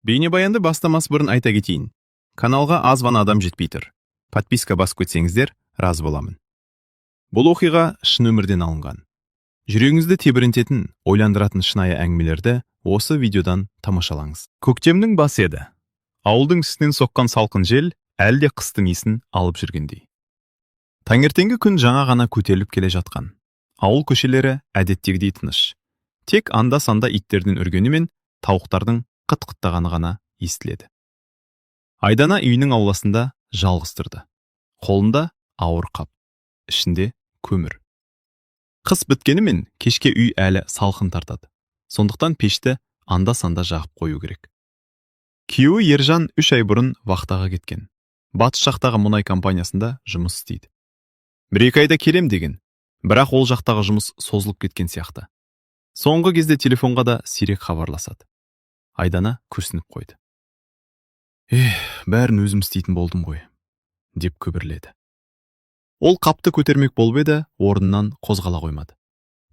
Бейнебаянды бастамас бұрын айта кетейін. Каналға аз ғана адам жетпей тұр. Подписка басып кетсеңіздер, разы боламын. Бұл оқиға шын өмірден алынған. Жүрегіңізді тебірентетін, ойландыратын шынайы әңгімелерді осы видеодан тамашалаңыз. Көктемнің басы еді. Ауылдың үстінен соққан салқын жел әлі де қыстың иісін алып жүргендей. Таңертеңгі күн жаңа ғана көтеріліп келе жатқан. Ауыл көшелері әдеттегідей тыныш. Тек анда-санда иттердің үргені мен тауықтардың қыт-қыттағаны ғана естіледі. Айдана үйінің ауласында жалғыз тұрды. Қолында ауыр қап, ішінде көмір. Қыс біткенімен кешке үй әлі салқын тартады. Сондықтан пешті анда-санда жағып қою керек. Күйеуі Ержан 3 ай бұрын вахтаға кеткен. Батыс жақтағы мұнай компаниясында жұмыс істейді. 1-2 айда келем деген, бірақ ол жақтағы жұмыс созылып кеткен сияқты. Соңғы кезде телефонға да сирек хабарласады. Айдана күрсініп қойды. «Эх, бәрін өзім істейтін болдым ғой», деп күбірледі. Ол қапты көтермек болып еді, орнынан қозғала қоймады.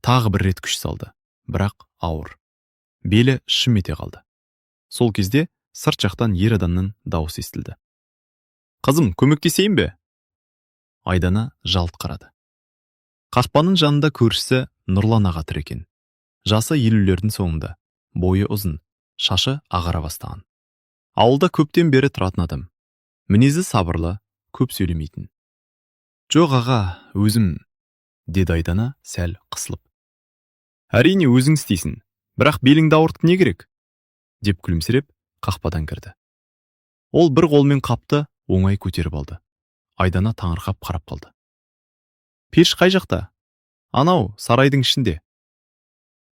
Тағы бір рет күш салды, бірақ ауыр. Белі шым ете қалды. Сол кезде сырт жақтан ер адамның дауысы естілді. «Қызым, көмектесейін бе?» Айдана жалт қарады. Қақпаның жанында көршісі Нұрлан аға тұр екен. Жасы 50-лердің соңында, бойы ұзын, шашы ағара бастаған. Ауылда көптен бері тұратын адам. Мінезі сабырлы, көп сөйлемейтін. «Жоқ, аға, өзім», деді Айдана сәл қысылып. «Әрине, өзің істейсің, бірақ беліңді ауыртып не керек?» деп күлімсіреп қақпадан кірді. Ол бір қолымен қапты оңай көтеріп алды. Айдана таңырқап қарап қалды. «Пеш қай жақта?» «Анау, сарайдың ішінде».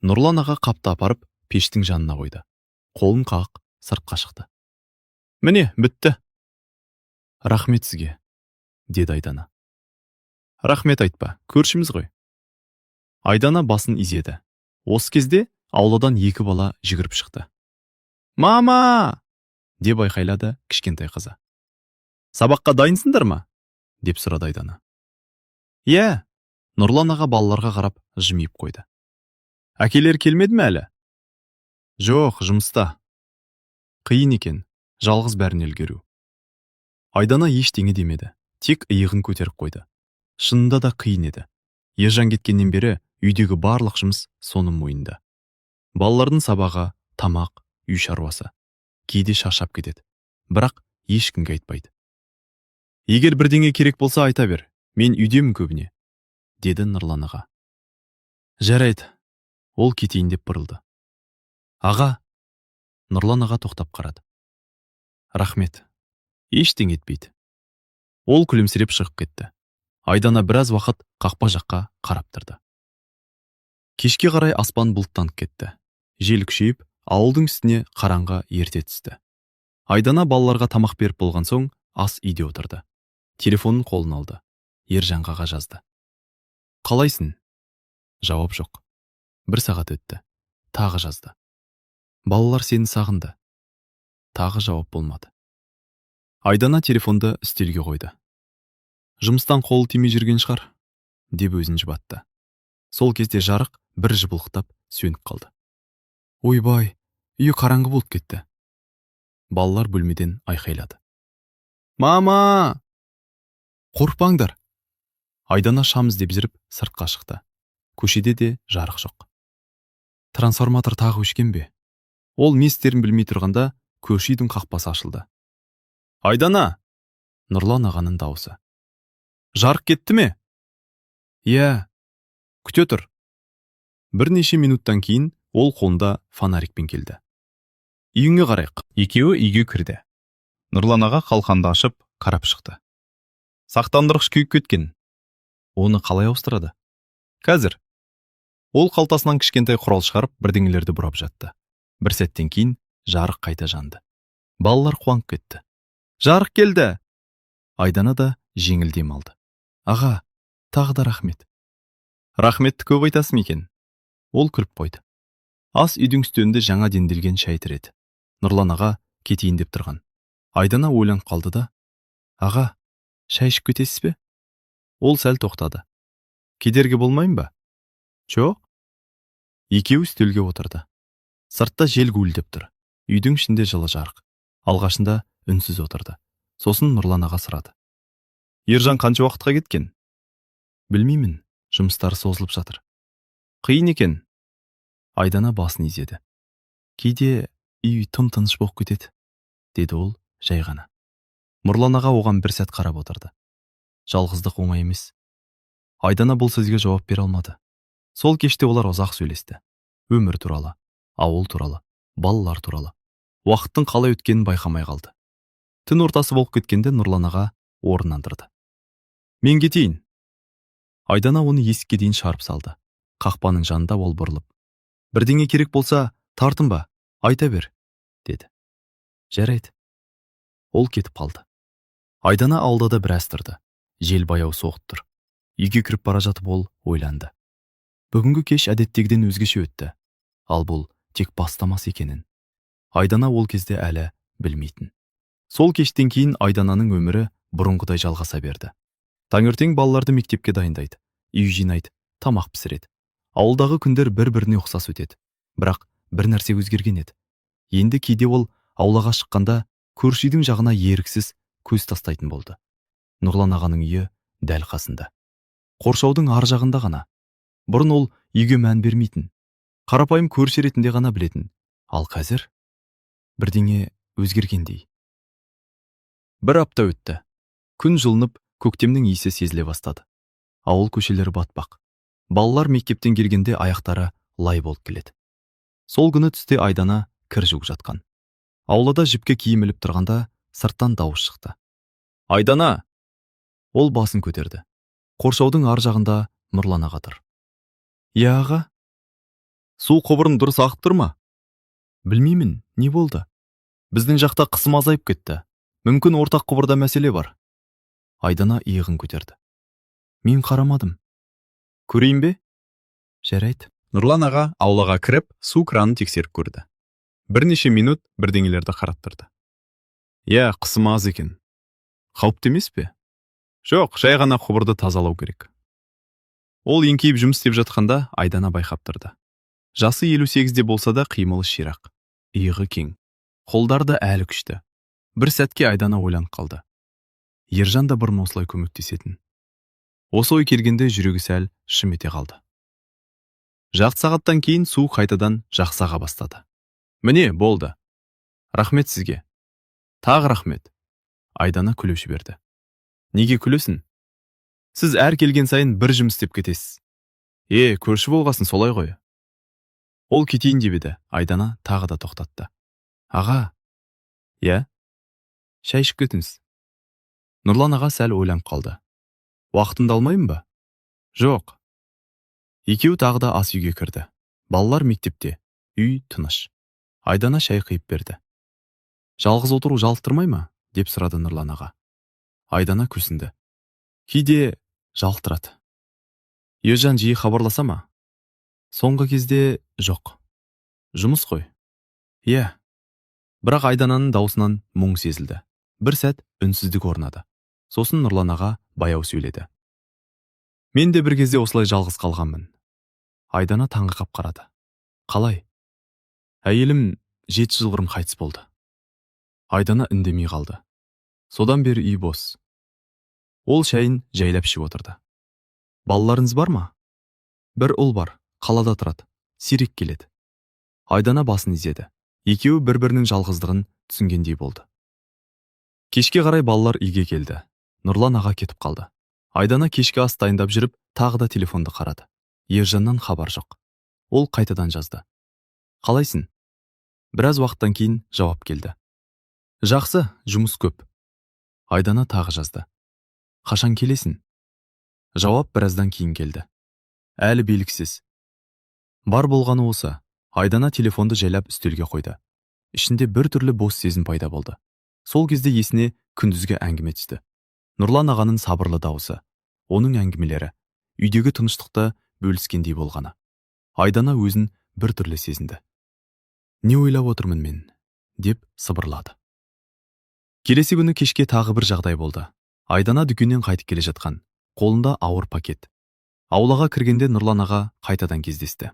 Нұрлан аға қапты апарып, пештің жанына қойды. Қолын қағып, сыртқа шықты. «Міне, бітті». «Рахмет сізге», деді Айдана. «Рахмет айтпа, көршіміз ғой». Айдана басын изеді. Осы кезде ауладан екі бала жүгіріп шықты. «Мама!» деп айқайлады кішкентай қызы. «Сабаққа дайынсыңдар ма?» деп сұрады Айдана. «Иә». Нұрлан аға балаларға қарап жымиып қойды. «Әкелері келмеді ме әлі?» «Жоқ, жұмыста». Қиын екен, жалғыз бәріне үлгеру. Айдана ештеңе демеді, тек иығын көтеріп қойды. Шынында да қиын еді. Ержан кеткеннен бері үйдегі барлық жұмыс соның мойнында. Балалардың сабағы, тамақ, үй шаруасы. Кейде шаршап кетеді, бірақ ешкімге айтпайды. «Егер бірдеңе керек болса, айта бер, мен үйдемін көбіне», деді Нұрлан аға. «Жарайды». Ол кетейін деп бұрылды. «Аға». Нұрлан аға тоқтап қарады. «Рахмет». «Ештеңе етпейді». Ол күлімсіреп шығып кетті. Айдана біраз уақыт қақпа жаққа қарап тұрды. Кешке қарай аспан бұлттанып кетті. Жел күшейіп, ауылдың үстіне қараңғы ерте түсті. Айдана балаларға тамақ беріп болған соң ас үйде отырды. Телефонын қолына алды. Ержанға жазды. «Қалайсың?» Жауап жоқ. Бір сағат өтті. Тағы жазды. «Балалар сені сағынды». Тағы жауап болмады. Айдана телефонды үстелге қойды. «Жұмыстан қолы тимей жүрген шығар», деп өзін жұбатты. Сол кезде жарық бір жыпылықтап сөніп қалды. «Ойбай, үй қараңғы болып кетті». Балалар бөлмеден айқайлады. «Мама!» «Қорықпаңдар». Айдана шам іздеп жүріп сыртқа шықты. Көшеде де жарық жоқ. Трансформатор тағы өшкен бе? Ол не істерін білмей тұрғанда көрші үйдің қақпасы ашылды. «Айдана!» Нұрлан ағаның дауысы. «Жарық кетті ме?» «Иә». «Күте тұр». Бірнеше минуттан кейін ол қолында фонарикпен келді. «Үйіңе қарайық». Екеуі үйге кірді. Нұрлан аға қалқанды ашып, қарап шықты. Сақтандырғыш күйіп кеткен. Оны қалай ауыстырады? «Қазір». Ол қалтасынан кішкентай құрал шығарып, бірдеңелерді бұрап жатты. Бір сәттен кейін жарық қайта жанды. Балалар қуанып кетті. «Жарық келді!» Айдана да жеңіл дем алды. «Аға, тағы да рахмет». «Рахметті көп айтасың екен». Ол күліп қойды. Ас үйдің үстелінде жаңа демделген шай тұр еді. Нұрлан аға кетейін деп тұрған. Айдана ойланып қалды да: «Аға, шай ішіп кетесіз бе?» Ол сәл тоқтады. «Кедергі болмайын ба?» «Жоқ». Екеуі үстелге отырды. Сыртта жел гуілдеп тұр. Үйдің ішінде жылы жарық. Алғашында үнсіз отырды. Сосын Нұрлан аға сұрады: «Ержан қанша уақытқа кеткен?» «Білмеймін, жұмыстары созылып жатыр». «Қиын екен». Айдана басын изеді. «Кейде үй тым тыныш болып кетеді», — деді ол жай ғана. Нұрлан аға оған бір сәт қарап отырды. «Жалғыздық оңай емес». Айдана бұл сөзге жауап бере алмады. Сол кеште олар ұзақ сөйлесті. Өмір туралы, ауыл туралы, балалар туралы. Уақыттың қалай өткенін байқамай қалды. Түн ортасы болып кеткенде Нұрлан аға орнынан тұрды. «Мен кетейін». Айдана оны есікке дейін шығарып салды. Қақпаның жанында ол бұрылып: «Бірдеңе керек болса, тартынба, айта бер», — деді. «Жарайды». Ол кетіп қалды. Айдана аулада біраз тұрды. Жел баяу соғып тұр. Үйге кіріп бара жатып ол ойланды. Бүгінгі кеш әдеттегіден өзгеше өтті. Ал бұл тек бастамасы екенін Айдана ол кезде әлі білмейтін. Сол кештен кейін Айдананың өмірі бұрынғыдай жалғаса берді. Таңертең балаларды мектепке дайындайды, үй жинайды, тамақ пісіреді. Ауылдағы күндер бір-біріне ұқсас өтеді. Бірақ бір нәрсе өзгерген еді. Енді кейде ол аулаға шыққанда көрші үйдің жағына еріксіз көз тастайтын болды. Нұрлан ағаның үйі дәл қасында. Қоршаудың ар жағында ғана. Бұрын ол үйге мән бермейтін. Қарапайым көрші ретінде ғана білетін. Ал қазір бірдеңе өзгергендей. Бір апта өтті. Күн жылынып, көктемнің иісі сезіле бастады. Ауыл көшелері батпақ. Балалар мектептен келгенде аяқтары лай болып келеді. Сол күні түсте Айдана кір жуып жатқан. Аулада жіпке киім іліп тұрғанда сырттан дауыс шықты. «Айдана!» Ол басын көтерді. Қоршаудың ар жағында Нұрлан аға тұр. «Иә, аға?» «Су құбырын дұрыс ағып тұр ма?» «Білмеймін, не болды?» «Біздің жақта қысым азайып кетті. Мүмкін, ортақ құбырда мәселе бар». Айдана иығын көтерді. «Мен қарамадым. Көрейін бе?» «Жарайды». Нұрлан аға аулаға кіріп, су кранын тексеріп көрді. Бірнеше минут бірдеңелерді қарап тұрды. «Иә, қысым аз екен». «Қауіпті емес пе?» «Жоқ, жай ғана құбырды тазалау керек». Ол еңкейіп жұмыс істеп жатқанда Айдана байқап тұрды. Жасы 58-де болса да, қимылы ширақ, иығы кең, қолдары да әлі күшті. Бір сәтке Айдана ойланып қалды. Ержан да бұрын осылай көмектесетін. Осы ой келгенде жүрегі сәл шым ете қалды. Жарты сағаттан кейін су қайтадан жақсы аға бастады. «Міне, болды. Рахмет сізге». «Тағы рахмет». Айдана күліп жіберді. «Неге күлесің?» «Сіз әр келген сайын бір жұмыс істеп кетесіз». «Е, көрші болғасын солай ғой». Ол кетейін деп еді, Айдана тағы да тоқтатты. «Аға». «Иә?» «Шай ішіп кетіңіз». Нұрлан аға сәл ойланып қалды. «Уақытымды алмаймын ба?» «Жоқ». Екеуі тағы да ас үйге кірді. Балалар мектепте, үй тыныш. Айдана шай құйып берді. «Жалғыз отыру жалықтырмай ма?» — деп сұрады Нұрлан аға. Айдана күрсінді. «Кейде жалықтырады». «Ержан жиі хабарласа ма?» «Соңғы кезде жоқ. Жұмыс қой». «Иә». Бірақ Айдананың даусынан мұң сезілді. Бір сәт үнсіздік орнады. Сосын Нұрлан аға баяу сөйледі. «Мен де бір кезде осылай жалғыз қалғанмын». Айдана таңырқап қарады. «Қалай?» «Әйелім 7 жыл бұрын қайтыс болды». Айдана үндемей қалды. «Содан бері үй бос». Ол шайын жайлап ішіп отырды. «Балаларыңыз бар ма?» «Бір ұл бар, қалада тұрады, сирек келеді». Айдана басын изеді. Екеуі бір-бірінің жалғыздығын түсінгендей болды. Кешке қарай балалар үйге келді. Нұрлан аға кетіп қалды. Айдана кешкі ас дайындап жүріп, тағы да телефонды қарады. Ержаннан хабар жоқ. Ол қайтадан жазды. «Қалайсың?» Біраз уақыттан кейін жауап келді. «Жақсы, жұмыс көп». Айдана тағы жазды. «Қашан келесің?» Жауап біраздан кейін келді. «Әлі белгісіз». Бар болғаны осы. Айдана телефонды жайлап үстелге қойды. Ішінде бір түрлі бос сезім пайда болды. Сол кезде есіне күндізгі әңгіме түсті. Нұрлан ағаның сабырлы дауысы, оның әңгімелері, үйдегі тыныштықты бөліскендей болғаны. Айдана өзін бір түрлі сезінді. «Не ойлап отырмын мен?» — деп сыбырлады. Келесі күні кешке тағы бір жағдай болды. Айдана дүкеннен қайтып келе жатқан. Қолында ауыр пакет. Аулаға кіргенде Нұрлан аға қайтадан кездесті.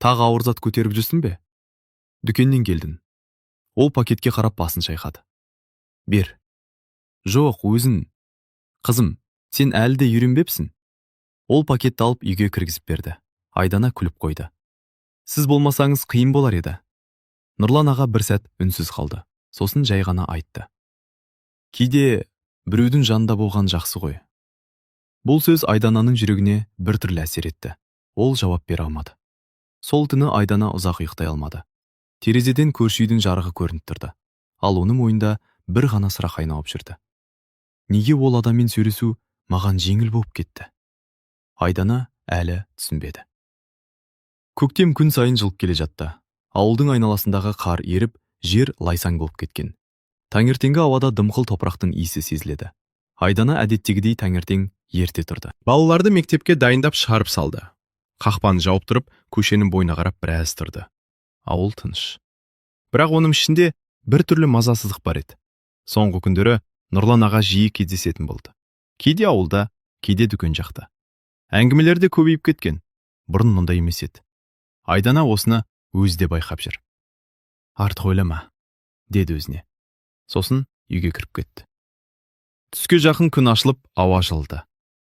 «Тағы ауыр зат көтеріп жүрсің бе?» «Дүкеннен келдім». Ол пакетке қарап басын шайқады. Бер. Жоқ, өзін. Қызым, сен әлі де үйренбепсің. Ол пакетті алып, үйге кіргізіп берді. Айдана күліп қойды. Сіз болмасаңыз, қиын болар еді. Нұрлан аға бір сәт үнсіз қалды. Сосын жай ғана айтты: «Кейде біреудің жанында болған жақсы ғой». Бұл сөз Айдананың жүрегіне біртүрлі әсер етті. Ол жауап бере алмады. Сол түні Айдана ұзақ ұйықтай алмады. Терезеден көрші үйдің жарығы көрініп тұрды. Ал оның ойында бір ғана сұрақ айналып жүрді: неге ол адаммен сөйлесу маған жеңіл болып кетті? Айдана әлі түсінбеді. Көктем күн сайын жылып келе жатты. Ауылдың айналасындағы қар еріп, жер лайсаң болып кеткен. Таңертеңгі ауада дымқыл топырақтың иісі сезіледі. Айдана әдеттегідей таңертең ерте тұрды. Балаларды мектепке дайындап, шығарып салды. Қақпаны жауып тұрып, көшенің бойына қарап біраз тұрды. Ауыл тыныш. Бірақ оның ішінде бір түрлі мазасыздық бар еді. Соңғы күндері Нұрлан аға жиі кездесетін болды. Кейде ауылда, кейде дүкен жақта. Әңгімелер де көбейіп кеткен. Бұрын мұндай емес еді. Айдана осыны өзі де байқап жүр. «Артық ойлама», – деді өзіне. Сосын үйге кіріп кетті. Түске жақын күн ашылып, ауа жылыды.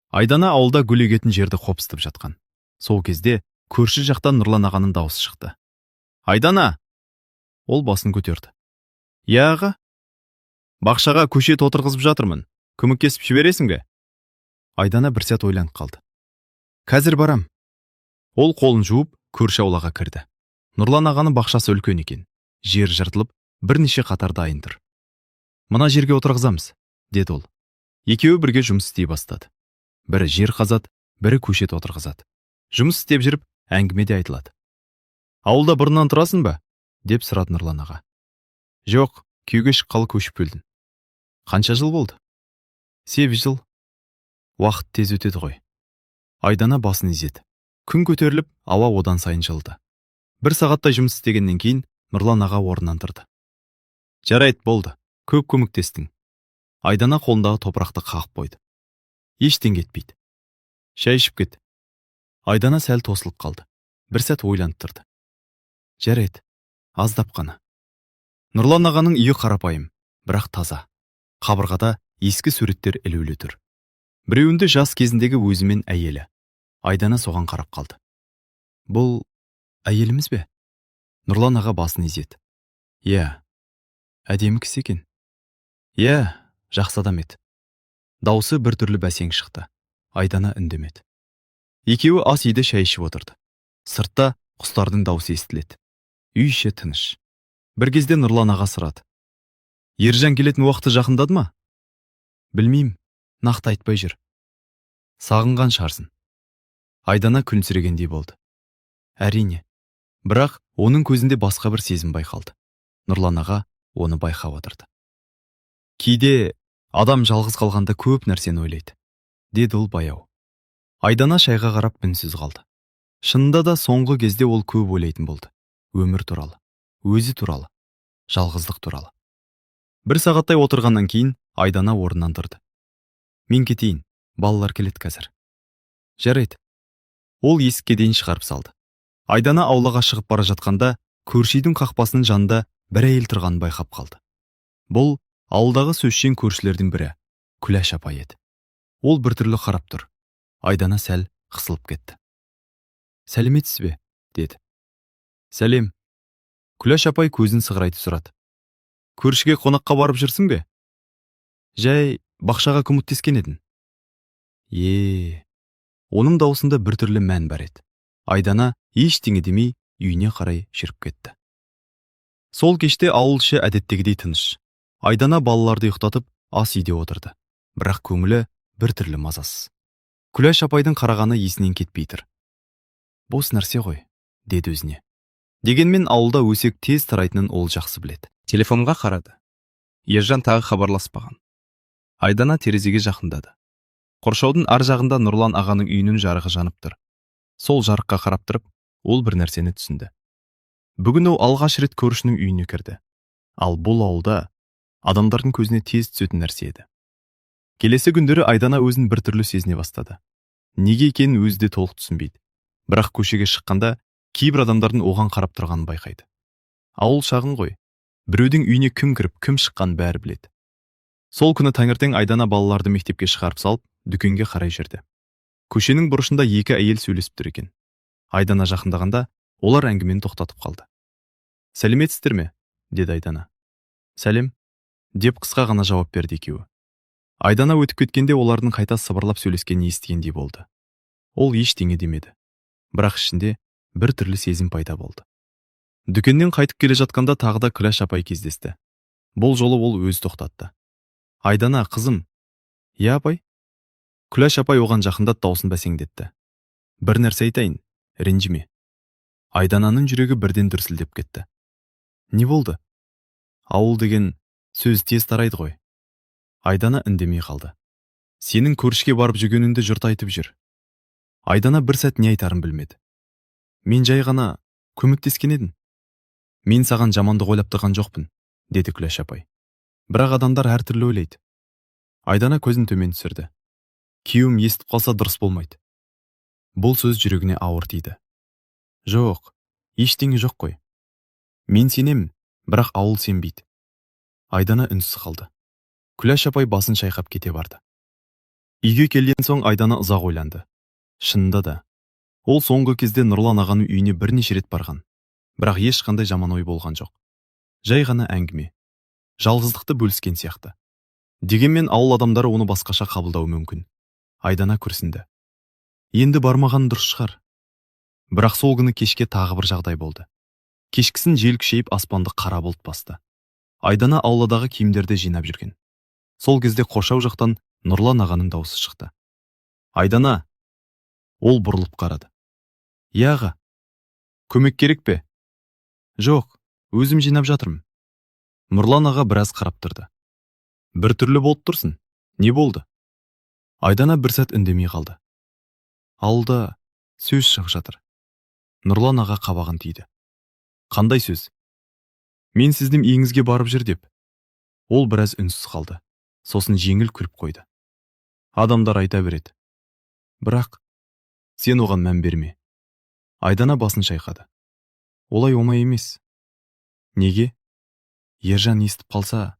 Айдана ауылда гүл егетін жерді қопсытып жатқан. Сол кезде көрші жақтан Нұрлан ағаның дауысы шықты: «Айдана!» Ол басын көтерді. «Иә, аға?» «Бақшаға көшет отырғызып жатырмын. Көмектесіп жібересің бе?» Айдана бір сәт ойланып қалды. «Қазір барам». Ол қолын жуып, көрші аулаға кірді. Нұрлан ағаның бақшасы үлкен екен. Жер жыртылып, бірнеше қатар дайын тұр. «Мына жерге отырғызамыз», – деді ол. Екеуі бірге жұмыс істей бастады. Бірі жер қазады, бірі көшет отырғызады. Жұмыс істеп жүріп, әңгіме де айтылады. «Ауылда бұрыннан тұрасың ба?» – деп сұрады Нұрлан аға. «Жоқ, күйеуге шыққалы көшіп келдім». «Қанша жыл болды?» «8 жыл». «Уақыт тез өтеді ғой». Айдана басын изеді. Күн көтеріліп, ауа одан сайын жылыды. Бір сағаттай жұмыс істегеннен кейін Нұрлан аға орнынан тұрды. «Жарайды, болды, көп көмектестің». Айдана қолындағы топырақты қағып қойды. «Ештеңе етпейді. Шай ішіп кет». Айдана сәл тосылып қалды. Бір сәт ойланып тұрды. «Жарайды, аздап қана». Нұрлан ағаның үйі қарапайым, бірақ таза. Қабырғада ескі суреттер ілулі тұр. Біреуінде жас кезіндегі өзі мен әйелі. Айдана соған қарап қалды. «Бұл әйеліміз бе?» Нұрлан аға басын изеді. «Иә». «Әдемі кісі екен». «Иә, жақсы адам еді». Даусы біртүрлі бәсең шықты. Айдана үндемеді. Екеуі ас үйде шай ішіп отырды. Сыртта құстардың даусы естіледі. Үй іші тыныш. Бір кезде Нұрлан аға сұрады: «Ержан келетін уақыты жақындады ма?» «Білмеймін, нақты айтпай жүр». «Сағынған шығарсың». Айдана күлімсірегендей болды. «Әрине». Бірақ оның көзінде басқа бір сезім байқалды. Нұрлан аға оны байқап отырды. «Кейде адам жалғыз қалғанда көп нәрсені ойлайды», – деді ол баяу. Айдана шайға қарап үнсіз қалды. Шынында да, соңғы кезде ол көп ойлайтын болды. Өмір туралы, өзі туралы, жалғыздық туралы. Бір сағаттай отырғаннан кейін Айдана орнынан тұрды. «Мен кетейін, балалар келеді қазір». «Жарайды». Ол есікке дейін шығарып салды. Айдана аулаға шығып бара жатқанда, көрші үйдің қақпасының жанында бір әйел тұрғанын байқап қалды. Бұл ауылдағы сөзшең көршілердің бірі, Күләш апай еді. Ол біртүрлі қарап тұр. Айдана сәл қысылып кетті. «Сәлеметсіз бе?» – деді. «Сәлем». Күләш апай көзін сығырайтып сұрады: «Көршіге қонаққа барып жүрсің бе?» «Жай бақшаға көмектескен едім». Е, оның даусында біртүрлі мән бар еді. Айдана ештеңе демей, үйіне қарай жүріп кетті. Сол кеште ауыл іші әдеттегідей тыныш. Айдана балаларды ұйықтатып, ас үйде отырды. Бірақ көңілі біртүрлі мазасыз. Күләш апайдың қарағаны есінен кетпей тұр. «Бос нәрсе ғой», – деді өзіне. Дегенмен ауылда өсек тез тарайтынын ол жақсы біледі. Телефонға қарады. Ержан тағы хабарласпаған. Айдана терезеге жақындады. Қоршаудың ар жағында Нұрлан ағаның үйінің жарығы жанып тұр. Сол жарыққа қарап тұрып, ол бір нәрсені түсінді. Бүгін ол алғаш рет көршінің үйіне кірді. Ал бұл ауылда адамдардың көзіне тез түсетін нәрсе еді. Келесі күндері Айдана өзін біртүрлі сезіне бастады. Неге екенін өзі де толық түсінбейді. Бірақ көшеге шыққанда кейбір адамдардың оған қарап тұрғанын байқайды. Ауыл шағын ғой. Біреудің үйіне кім кіріп, кім шыққанын бәрі біледі. Сол күні таңертең Айдана балаларды мектепке шығарып салып, дүкенге қарай жүрді. Көшенің бұрышында екі әйел сөйлесіп тұр екен. Айдана жақындағанда, олар әңгімені тоқтатып қалды. «Сәлеметсіздер ме?» – деді Айдана. «Сәлем», – деп қысқа ғана жауап берді екеуі. Айдана өтіп кеткенде, олардың қайта сыбырлап сөйлескенін естігендей болды. Ол ештеңе демеді. Бірақ ішінде бір түрлі сезім пайда болды. Дүкеннен қайтып келе жатқанда тағы да Күләш апай кездесті. Бұл жолы ол өзі тоқтатты. «Айдана, қызым». «Иә, апай». Күләш апай оған жақындап, даусын бәсеңдетті. «Бір нәрсе айтайын, ренжіме». Айдананың жүрегі бірден дүрсілдеп кетті. «Не болды?» «Ауыл деген сөз тез тарайды ғой». Айдана үндемей қалды. «Сенің көршіге барып жүргеніңді жұрт айтып жүр». Айдана бір сәт не айтарын білмеді. «Мен жай ғана көмектескен едім». «Мен саған жамандық ойлап тұрған жоқпын», – деді Күләш апай. «Бірақ адамдар әртүрлі ойлайды». Айдана көзін төмен түсірді. «Күйеуім естіп қалса, дұрыс болмайды». Бұл сөз жүрегіне ауыр тиді. «Жоқ, ештеңе жоқ қой». «Мен сенемін, бірақ ауыл сенбейді». Айдана үнсіз қалды. Күләш апай басын шайқап кете барды. Үйге келген соң Айдана ұзақ ойланды. Шынында да, ол соңғы кезде Нұрлан ағаның үйіне бірнеше рет барған. Бірақ ешқандай жаман ой болған жоқ. Жай ғана әңгіме. Жалғыздықты бөліскен сияқты. Дегенмен ауыл адамдары оны басқаша қабылдауы мүмкін. Айдана күрсінді. Енді бармаған дұрыс шығар. Бірақ сол күні кешке тағы бір жағдай болды. Кешкісін жел күшейіп, аспанды қара бұлт басты. Айдана ауладағы киімдерді жинап жүрген. Сол кезде қоршау жақтан Нұрлан ағаның даусы шықты. «Айдана!» Ол бұрылып қарады. «Иә, аға». «Көмек керек пе?» «Жоқ, өзім жинап жатырмын». Нұрлан аға біраз қарап тұрды. «Бір түрлі болып тұрсың. Не болды?» Айдана бір сәт үндемей қалды. «Ауылда сөз шығып жатыр». Нұрлан аға қабағын түйді. «Қандай сөз?» «Мен сіздің үйіңізге барып жүр деп». Ол біраз үнсіз қалды. Сосын жеңіл күліп қойды. «Адамдар айта береді. Бірақ сен оған мән берме». Айдана басын шайқады. «Олай оңай емес». «Неге?» «Ержан естіп қалса».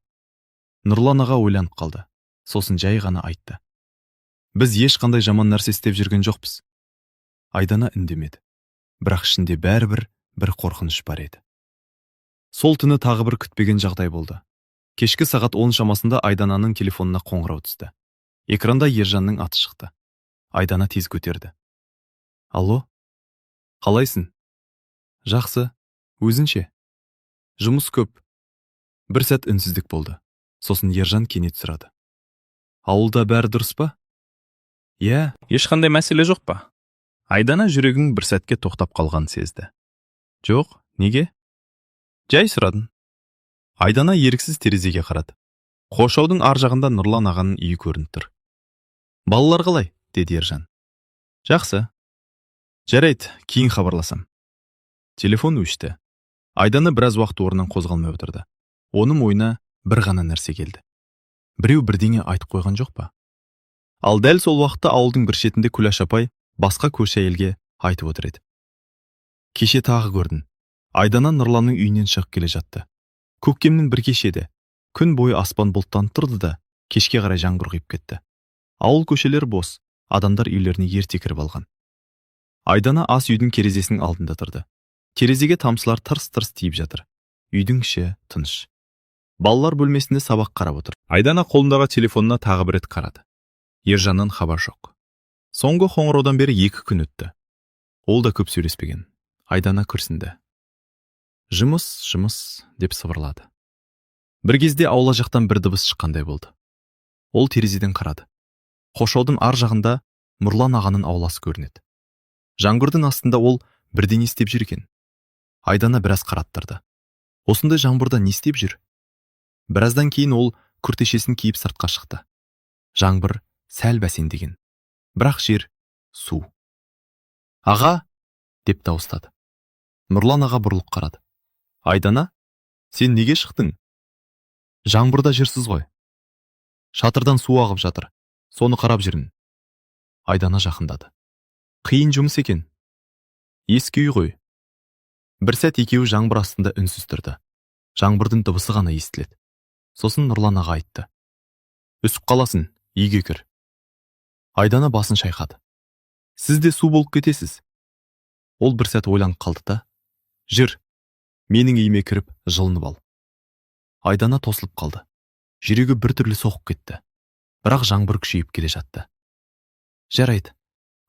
Нұрлан аға ойланып қалды. Сосын жай ғана айтты. «Біз ешқандай жаман нәрсе істеп жүрген жоқпыз». Айдана үндемеді. Бірақ ішінде бәрібір бір қорқыныш бар еді. Сол түні тағы бір күтпеген жағдай болды. Кешкі сағат 10 шамасында Айдананың телефонына қоңырау түсті. Экранда Ержанның аты шықты. Айдана тез көтерді. «Алло? Қалайсың?» «Жақсы. Өзің ше?» «Жұмыс көп». Бір сәт үнсіздік болды. Сосын Ержан кенет сұрады. «Ауылда бәрі дұрыс па?» «Иә». Ешқандай мәселе жоқ па? Айдана жүрегінің бір сәтке тоқтап қалғанын сезді. «Жоқ, неге?» «Жай сұрадым». Айдана еріксіз терезеге қарады. Қоршаудың ар жағында Нұрлан ағаның үйі көрініп тұр. «Балалар қалай?» – деді Ержан. «Жақсы». «Жарайды, кейін хабарласам». Телефон өшті. Айдана біраз уақыт орнынан қозғалмай отырды. Оның ойына бір ғана нәрсе келді. Біреу бірдеңе айтып қойған жоқ па? Ал дәл сол уақытта ауылдың бір шетінде Күләш апай басқа көрші әйелге айтып отыр еді. «Кеше тағы көрдім. Айдана Нұрланның үйінен шығып келе жатты. Көктемнің бір кеші еді. Күн бойы аспан бұлттанып тұрды да, кешке қарай жаңбыр құйып кетті. Ауыл көшелері бос, адамдар үйлеріне ерте кіріп алған. Айдана ас үйдің терезесінің алдында тұрды. Терезеге тамшылар тырс-тырс тиіп жатыр. Үйдің іші тыныш. Балалар бөлмесінде сабақ қарап отыр. Айдана қолындағы телефонына тағы бір рет қарады. Ержаннан хабар жоқ. Соңғы қоңыраудан бері 2 күн өтті. Ол да көп сөйлеспеген. Айдана күрсінді. «Жұмыс, жұмыс», – деп сыбырлады. Бір кезде аула жақтан бір дыбыс шыққандай болды. Ол терезеден қарады. Қоршаудың ар жағында Нұрлан ағаның ауласы көрінеді. Жаңбырдың астында ол бірдеңе істеп жүр екен. Айдана біраз қарап тұрды. Осындай жаңбырда не істеп жүр? Біраздан кейін ол күртешесін киіп, сыртқа шықты. Жаңбыр сәл бәсеңдеген. Бірақ жер су. «Аға!» – деп дауыстады. Нұрлан аға бұрылып қарады. «Айдана, сен неге шықтың? Жаңбырда жүрсіз ғой». «Шатырдан су ағып жатыр. Соны қарап жүрмін». Айдана жақындады. «Қиын жұмыс екен. Ескі үй ғой». Бір сәт екеуі жаңбыр астында үнсіз тұрды. Жаңбырдың дыбысы ғана естіледі. Сосын Нұрлан аға айтты: «Үсіп қаласың, үйге кір». Айдана басын шайқады. «Сіз де су болып кетесіз». Ол бір сәт ойланып қалды да: «Жүр, менің үйіме кіріп жылынып ал». Айдана тосылып қалды. Жүрегі біртүрлі соғып кетті. Бірақ жаңбыр күшейіп келе жатты. «Жарайды,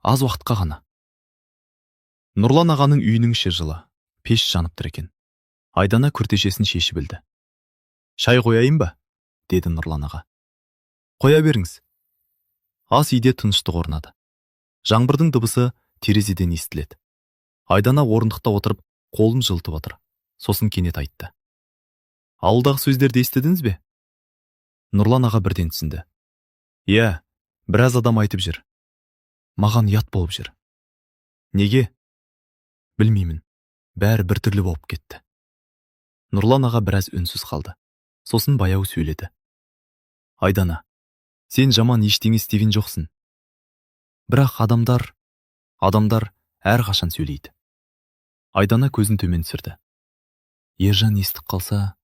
аз уақытқа ғана». Нұрлан ағаның үйінің іші жылы, пеш жанып тұр екен. Айдана күртешесін шешіп ілді. «Шай қояйын ба?» – деді Нұрлан аға. «Қоя беріңіз». Ас үйде тыныштық орнады. Жаңбырдың дыбысы терезеден естіледі. Айдана орындықта отырып, қолын жылытып отыр. Сосын кенет айтты: «Ауылдағы сөздерді естідіңіз бе?» Нұрлан аға бірден түсінді. «Иә, біраз адам айтып жүр. Маған ұят болып жүр». «Неге?» «Білмеймін, бәрі біртүрлі болып кетті». Нұрлан аға біраз үнсіз қалды. Сосын баяу сөйледі: «Айдана, сен жаман ештеңе істеген жоқсың. Бірақ адамдар әрқашан сөйлейді». Айдана көзін төмен түсірді. «Ержан естіп қалса,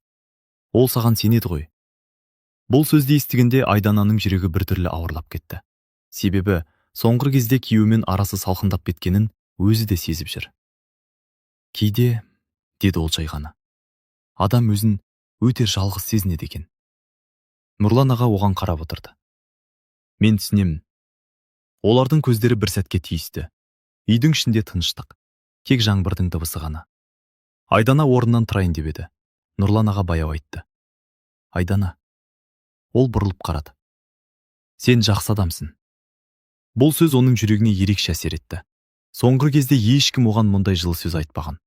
ол саған сенеді ғой». Бұл сөзді естігенде Айдананың жүрегі біртүрлі ауырлап кетті. Себебі соңғы кезде күйеуімен арасы салқындап кеткенін өзі де сезіп жүр. «Кейде, – деді ол жай ғана, – адам өзін өте жалғыз сезінеді екен». Нұрлан аға оған қарап отырды. «Мен түсінемін». Олардың көздері бір сәтке түйісті. Үйдің ішінде тыныштық, тек жаңбырдың дыбысы ғана. Айдана орнынан тұрайын деп еді, Нұрлан аға баяу айтты: «Айдана». Ол бұрылып қарады. «Сен жақсы адамсың». Бұл сөз оның жүрегіне ерекше әсер етті. Соңғы кезде ешкім оған мұндай жылы сөз айтпаған.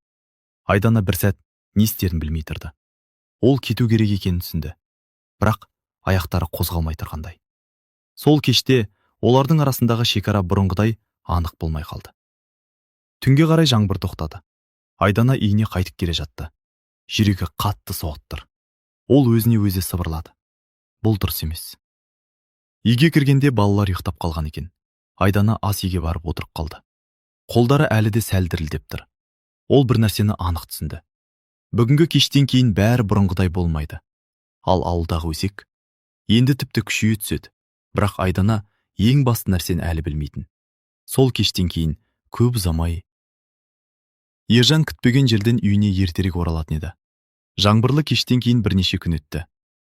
Айдана бір сәт не істерін білмей тұрды. Ол кету керек екенін түсінді, бірақ аяқтары қозғалмай тұрғандай. Сол кеште олардың арасындағы шекара бұрынғыдай анық болмай қалды. Түнге қарай жаңбыр тоқтады. Айдана үйіне қайтып келе жатты. Жүрегі қатты соғып тұр. Ол өзіне өзі сыбырлады: «Бұл дұрыс емес». Үйге кіргенде балалар ұйықтап қалған екен. Айдана ас үйге барып отырып қалды. Қолдары әлі де сәл дірілдеп тұр. Ол бір нәрсені анық түсінді: бүгінгі кештен кейін бәрі бұрынғыдай болмайды. Ал ауылдағы өсек енді тіпті күшейе түседі. Бірақ Айдана ең басты нәрсені әлі білмейтін. Сол кештен кейін көп ұзамай Ержан күтпеген жерден үйіне ертерек оралатын еді. Жаңбырлы кештен кейін бірнеше күн өтті.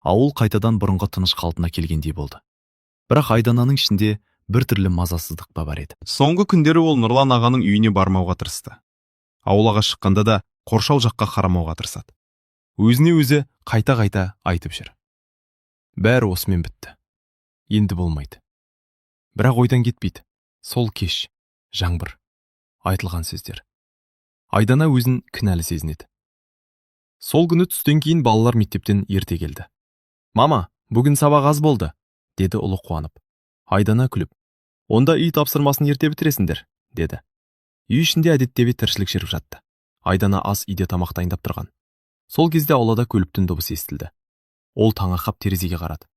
Ауыл қайтадан бұрынғы тыныш қалпына келгендей болды. Бірақ Айдананың ішінде біртүрлі мазасыздық па бар еді. Соңғы күндері ол Нұрлан ағаның үйіне бармауға тырысты. Аулаға шыққанда да қоршау жаққа қарамауға тырысады. Өзіне өзі қайта-қайта айтып жүр: «Бәрі осымен бітті. Енді болмайды». Бірақ ойдан кетпейді. Сол кеш, жаңбыр, айтылған сөздер. Айдана өзін кінәлі сезінеді. Сол күні түстен кейін балалар мектептен ерте келді. «Мама, бүгін сабақ аз болды», – деді ұлы қуанып. Айдана күліп: «Онда үй тапсырмасын ерте бітіресіңдер», – деді. Үй ішінде әдеттегі тіршілік жүріп жатты. Айдана ас үйде тамақ дайындап тұрған. Сол кезде аулада көліктің дыбысы естілді. Ол таңырқап терезеге қарады.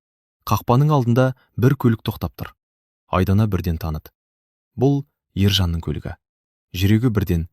Қақпаның алдында бір көлік тоқтап тұр. Айдана бірден таныды. Бұл Ержанның көлігі. Жүрегі бірден